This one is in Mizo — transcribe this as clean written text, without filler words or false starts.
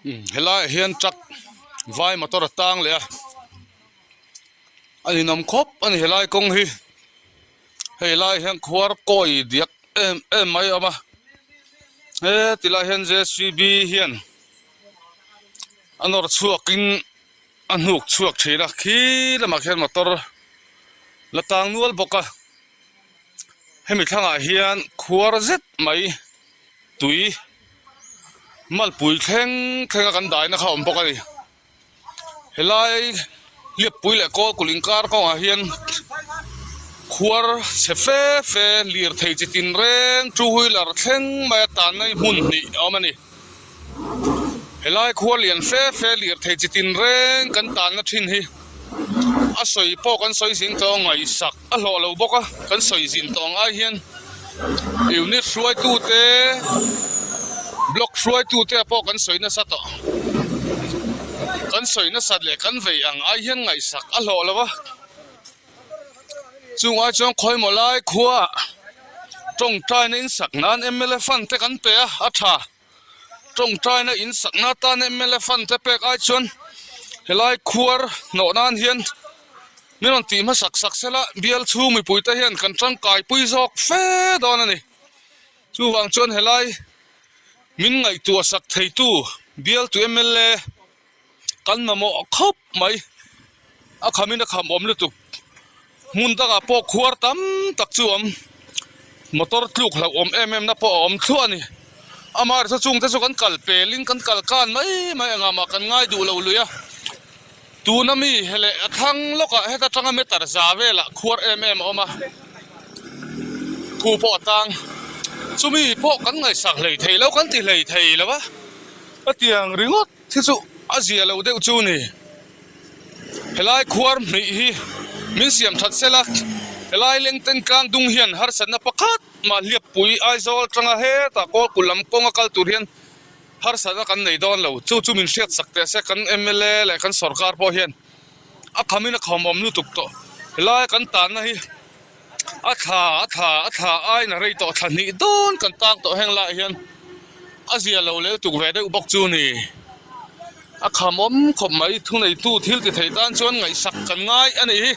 Helaiah hian truck vai motor a tang leh a a ninawm khawp a ni helai kawng hi hei lai hian khuar kawi diak em em mai a awm a he ti lai hian j c b hian a nawr chhuakin a hnuk chhuak thin a khi lamah khian motor la tang nual bawk a hemi thlangah hian khuar zet mai tui malpui thleng thleng a kan daina kha a awm bawk a ni helai hliappui leh kawl kulh inkar kawngah hian khuar chhe fe fe lirthei chi tin reng two wheeler thleng mai a tanna hi hmun hnih a awm a ni helai khuar lian fe fe lirthei chi tin reng kan tanna thin hi a sawi pawh kan sawi zing tawh a ngaihsak a hlawh lo bawk a kan sawi zin tawh ang ai hian unit hruaitu te block hruaitu te pawh kan sawi nasa tawh kan sawi nasat leh kan vei ang ai hian ngaihsak a hlawh lo a chung ai chuan khawimaw lai khua tawngtaina in sak nan mla fund te kan pe a a tha. Tawngtaina in sakna atan mla fund te pek ai chuan helai khuar hnawh nan hian min rawn tih hmasak sak sela bial chhung mipui te hian kan tangkai pui zawk fe dawn a ni. Chuvang chuan helai min ngaihtuah sak theitu bialtu mla Kan mamawh khawp mai. A khamin a kham awm lutuk. Hmun dangah pawh khuar tam tak chu a awm. Motor tluk hlauh awm em em na pawh a awm thluah a ni. Amaherawhchu chungte chu kan kal pelin kan kal kan mai mai engah mah kan ngai duh lo lui a. Tuna mi he leh a thlang lawkah heta tanga meter za velah khuar em em a awm a. Thu pawh a tang. Chumi pawh kan ngaihsak hlei thei lo kan ti hlei thei lo va. Hetiang ringawt. Thil chu a zia lo deuh chu ni. Helai khuar hmih hi min siam that sela, helai lengten tlang dung hian harsatna pakhat mah hliappui Aizawl atanga hetah Kawlkulh lam kawnga kal tur hian harsatna kan nei dawn lo. Chu chu min hriat sak teh se kan mla leh kan sorkar pawh hian a khamin a khawm awm lutuk tawh. Helai kan tanna hi. A thla a thla a thla aiin a rei tawh thla hnih dawn kan tang tawh heng laiah hian a zia lo leh lutuk ve deuh bawk chu ni. A khamawm khawp mai thuneitu thil ti thei tan chuan ngaihsak kan ngai a nih hi.